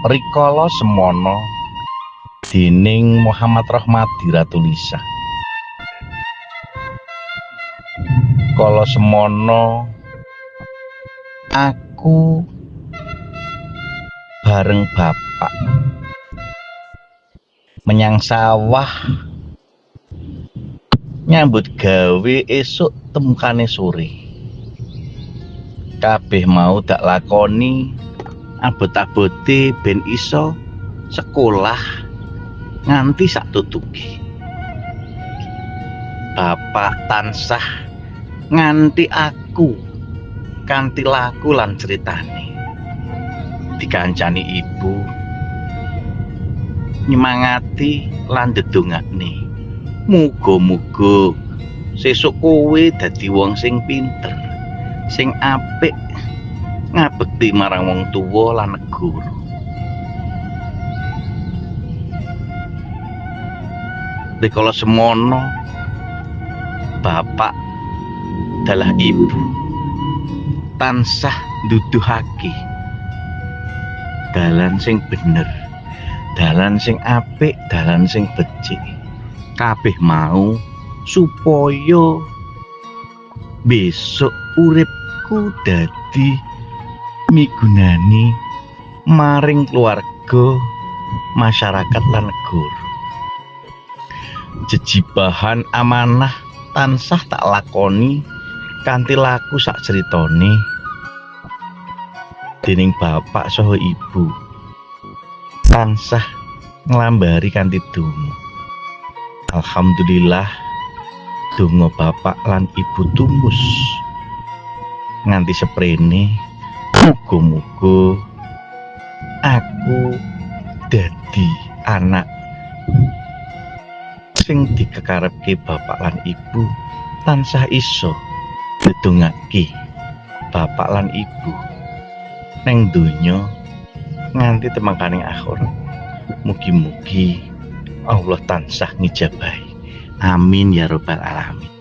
Rikala semono dening Muhammad Rochmadi Ratulisah. Kala semono aku bareng bapak menyang sawah nyambut gawe esuk temukane sore. Kabeh mau dak lakoni abot-abote ben iso sekolah nganti sak tutuke. Bapak tansah nganti aku kanthi laku lan critane. Dikancani ibu nyemangati lan ndedongakne. Muga-muga sesuk kowe dadi wong sing pinter, sing apik, ngabekti marang wong tuwa lan negara. Rikala semono bapak dalah ibu tansah nduduhake dalan sing bener, dalan sing apik, dalan sing becik. Kabeh mau supaya besok uripku dadi migunani maring keluarga, masyarakat lan negara. Jejibahan amanah tansah tak lakoni kanthi laku sak critane dening bapak saha ibu tansah nglambari kanthi donga. Alhamdulillah donga bapak lan ibu tumus nganti seprene. Muga-muga aku dadi anak sing dikekarepke bapak lan ibu, tansah iso ndedongake bapak lan ibu neng donya nganti temangkaning akhirat. Mugi-mugi Allah tansah ngijabahi. Amin ya robbal alamin.